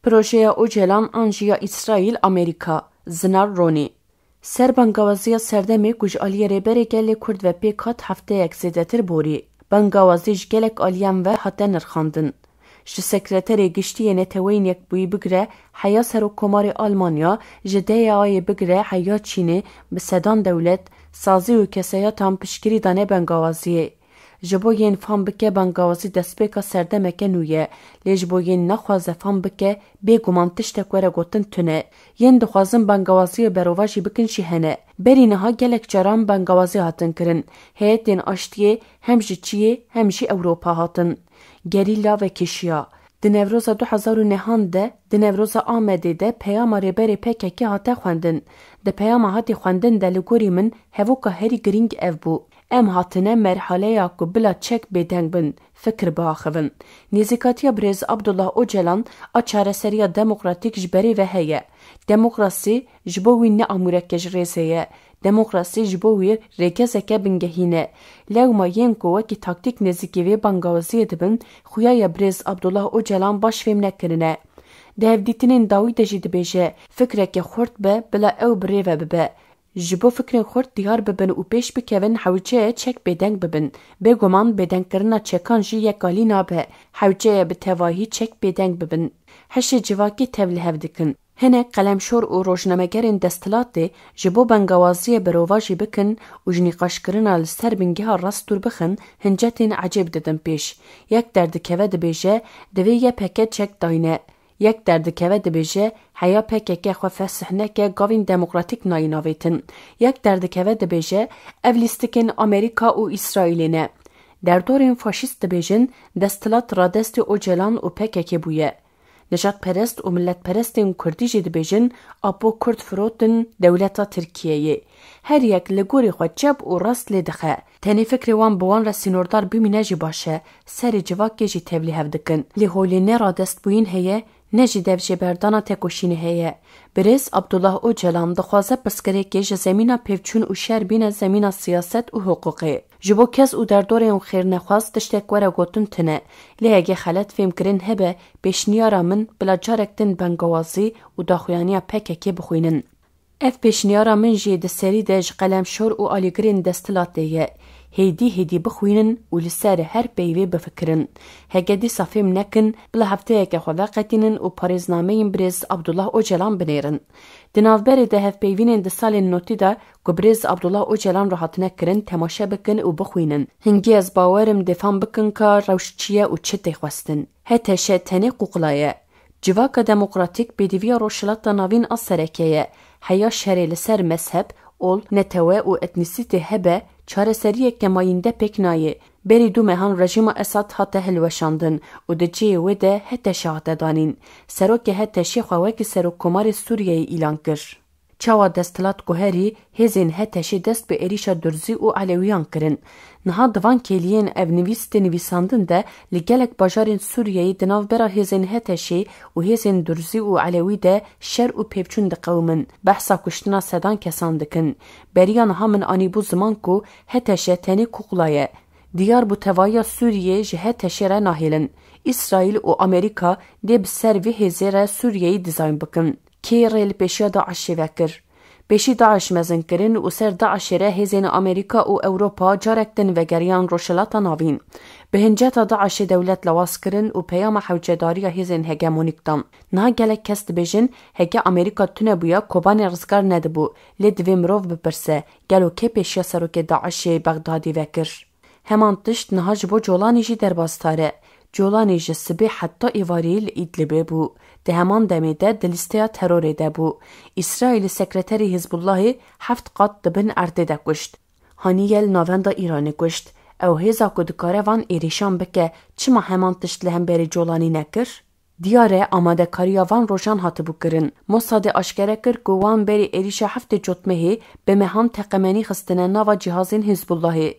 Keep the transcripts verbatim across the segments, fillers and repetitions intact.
Projeya Ocalan an jî ya Îsraîl, Amerîka, Zinar Ronî. Ser bangawaziya serdemê ku ji aliyê Rêberê Gelê Kurd ve pêk hat hefteyek zêdetir borî. Bangawazî ji gelek aliyan ve hate nirxandin. Ji Sekreterê Giştî yê Neteweyên Yekbûyî bigire heya Serokkomarê Almanya, ji D Y A'yê bigire heya Çînê bi sedan dewlet, sazî û kesayatan piştgirî dane bangawaziyê. Ji bo yên fam bike bangawazî destpêka serdemeke nû ye, lê ji bo yên naxwaze fam bike, bêguman tiştek were gotin tune. Yên dixwazin bangawaziyê berovajî bikin jî hene. Berî niha gelek caran bangawazî hatin kirin. Heyetên aştiyê hem ji Çiyê hem jî Ewropa hatin. Gerîla vekişiya. Di Newroza du hezar û nehan de, di Newroza Amedê de peyama rêberê P K K hate xwendin. Di peyama hatî xwendin de li gorî min hevoka herî girîng ev bû. Em hatine merhaleya ku bila çek bêdeng bin, fikir biaxivin. Nêzîkatiya birêz Abdullah Ocalan a çareseriya demokratîk ji berê ve heye. Demokrasî ji bo wî ne amûreke ji rêzê ye. Demokrasî ji bo wî rêgezeke bingehîn e. Lewma yên ku wekî taktîk nêzîkî vê bangawaziyê dibin, xuya ya birêz Abdullah Ocalan baş fêm nekirine. Di hevdîtinên dawî de jî dibêje, fikreke xurt be, bila ew bi rê ve bibe. Ji bo fikrên xurt diyar bibin û pêş bikevin, hewce ye çek bêdeng bibin. Bêguman bêdengkirina çekan jî yek alî nabe. Hewce ye bi tevahî çek bêdeng bibin. Hişê civakê tev li hev dikin. Hinek qelemşor û rojnamegerên desthilatê ji bo bengawaziyê berovajî bikin û ji nîqaşkirina li ser bingeha rast dûr bixin, hincetên ecêb didin pêş. Yek derdikeve dibêje, divê Y P G çek dayne. Yek derdikeve dibêje, heya P K K xwe fesih neke, gavên demokratîk nayên avêtin. Yek derdikeve dibêje, ev lîstikên Amerîka û Îsraîlê ne. Derdorên faşîst dibêjin, desthilat radestê Ocalan û P K K bûye. Nijadperest û milletperestên Kurdî jî dibêjin, Apo Kurd firotin dewleta Tirkiyeyê. Her yek li gorî xwe çep û rast lê dixe. Tenê fikrê wan bi wan re sînordar bimîne jî baş e, serê civakê jî tevlî hev dikin. Lê holê ne radestbûyîn heye, ne jî devjêberdana tekoşînê heye. Birêz Abdullah Ocalan dixwaze pirsgirêkê ji zemîna pevçûn û şer bîne zemîna siyaset û hiqûqê. Ji bo kes û derdorên xêrnexwaz tiştek were gotin tune, lê hegê xelet fêmkirin hebe, pêşniyara min bila carek din bengawazî û daxuyaniya P K K bixwînin. Ev pêşniyara min jî di serî de ji qelemşor û alîgirên desthilatê ye. Hêdî hêdî bixwînin û li ser her peyvê bifikirin. Heke dîsa fêm nekin, bila hefteyeke xwe veqetînin û parêznameyên birêz Abdullah Ocalan binêrin. Di navberê de hevpeyvînên di salên notî de ku birêz Abdullah Ocalan re hatine kirin, temaşe bikin û bixwînin. Hingî ez bawer im dê fam bikin ka rewş çi ye û çi tê xwestin. H T Ş tenê quqla ye. Civaka demokratîk pêdiviya Rojhilata Navîn a sereke ye. Heya şerê li ser mezheb, ol, netewe û etnîsîtê hebe, çareseriyeke mayînde pêk nayê. Berî du mehan rejîma Esad hate hilweşandin û di cihê wê de H T Ş hate danîn. Serokê H T Şê xwe wekî Serokkomarê Sûriyeyê îlan kir. Çawa desthilat guherî, hêzên H T Şê dest bi êrîşa Durzî û Elewiyan kirin. Niha di van kêliyên ev nivîs tê nivîsandin de li gelek bajarên Sûriyeyê di navbera hêzên H T Şê û hêzên Durzî û Elewî de şer û pêvçûn diqewimin, behsa kuştina sedan kesan dikin. Beriya niha min anîbû ziman ku H T Ş tenê kuqla ye. Diyar bû tevahiya Sûriyê ji H T Şê re nahêlin. Îsraîl û Amerîka dê bi ser vê hêzê re Sûriyeyê dizayn bikin. Kê rê li pêşiya DAIŞê vekir? Pêşî DAIŞ mezin kirin û ser DAIŞê re hêzên Amerîka û Ewropa carek din vegeriyan Rojhilata Navîn. Bi hinceta DAIŞê dewlet lawaz kirin û peyama hewcedariya hêzên hegemonîk dan. Niha gelek kes dibêjin, heke Amerîka tune bûya, Kobanê rizgar nedibû, lê divê mirov bipirse, gelo kê pêşiya serokê DAIŞê Bexdadî vekir? Heman tişt niha ji bo Colanî jî derbasdar e. Colanî ji sibê heta êvarî li Îdlibê bû. Di heman demê de di lîsteya terorê de bû. Îsraîlê sekreterê Hizbullahê heft qat di bin erdê de kuşt. Haniyê li navenda Îranê kuşt. Ew hêza ku dikare van êrîşan bike, çima heman tişt li hemberî Colanî nekir? Diyar e, amadekariya van rojan hatibû kirin. Mossadê aşkere kir ku wan berî êrîşa heftê Cotmehê bi mehan teqemenî xistine nava cihazên Hizbullahê.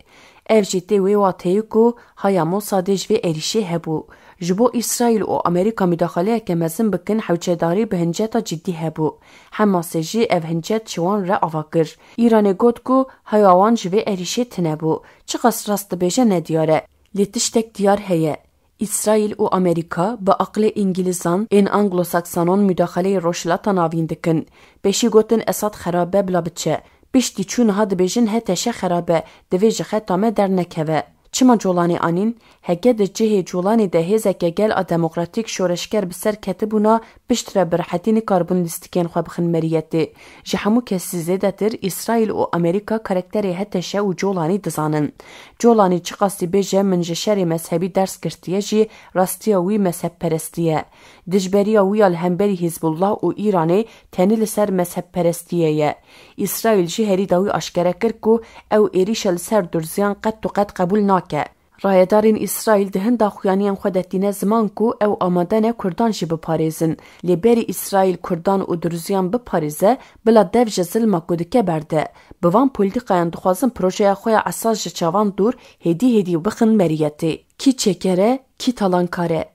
Ev jî tê wê wateyê ku haya Mossadê ji vê êrîşê hebû. Ji bo Îsraîl û Amerîka mudaxaleyeke mezin bikin, hewcedarî bi hinceta cidî hebû. Hemasê jî ev hincet ji wan re ava kir. Îranê got ku haya wan ji vê êrîşê tune bû. Çiqas rast dibêje nediyar e. Lê tiştek diyar heye. Îsraîl û Amerîka bi aqlê Îngilîzan ên Anglo-Saksanon mudaxaleyê Rojhilata Navîn dikin. Pêşî gotin Esad xerab e bila biçe. Piştî çû niha dibêjin HTŞ xerab e, divê ji xeta me dernekeve. Çima Colanê anîn? Heke di cihê Colanê de hêzeke gel a demokratîk şoreşger bi ser ketibûna, piştre bi rehetî nikaribûn lîstikên xwe bixin meriyetê. Ji hemû kesî zêdetir Îsraîl û Amerîka karakterê HTŞ û Colanî dizanin. Colanî çiqasî bêje min ji şerê mezhebî ders girtiye jî, rastiya wî mezhebperestî ye. Dijberiya wî ya li hemberî Hizbullah û Îranê tenê li ser mezhebperestiyê ye. Îsraîl jî herî dawî aşkere kir ku ew êrîşa li ser Durziyan qet û qet qebûl nake. Rayedarên Îsraîl di hin daxuyaniyên xwe de tîne ziman ku ew amade ne Kurdan jî biparêzin. Lê berî Îsraîl Kurdan û Durziyan biparêze, bila dev ji zilma ku dike berde. Bi van polîtîkayan dixwazin projeya xwe ya esas ji çavan dûr hêdî hêdî bixin meriyetê. Kî çêkere, kî talankar e?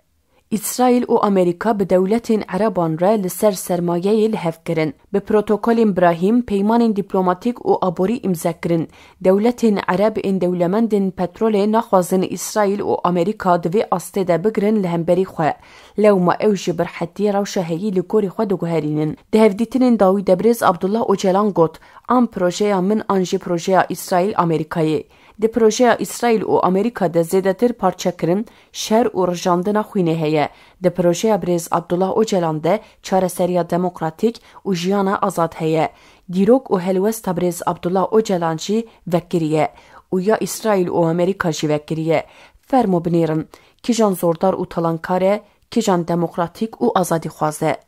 Îsraîl û Amerîka bi dewletên Ereban re li ser sermayeyê li hev kirin. Bi protokolên birahîm, peymanên dîplomatîk û aborî îmze kirin. Dewletên Ereb ên dewlemendên petrolê naxwazin Îsraîl û Amerîka di vê astê de bigirin li hemberî xwe. Lewma ew jî bi rehetî rewşa heyî li gorî xwe diguherînin. Di hevdîtinên dawî de birêz Abdullah Ocalan got, an projeya min an jî projeya Îsraîl-Amerîkayê. Di projeya Îsraîl û Amerîka de zêdetir parçekirin, şer û rijandina xwînê heye. Di projeya birêz Abdullah Ocalan de çareseriya demokratîk û jiyana azad heye. Dîrok û helwesta birêz Abdullah Ocalan jî vekiriye û ya Îsraîl û Amerîka jî vekiriye. Fermo binêrin, kîjan zordar û talankar e, kîjan demokratîk û azadîxwaz e.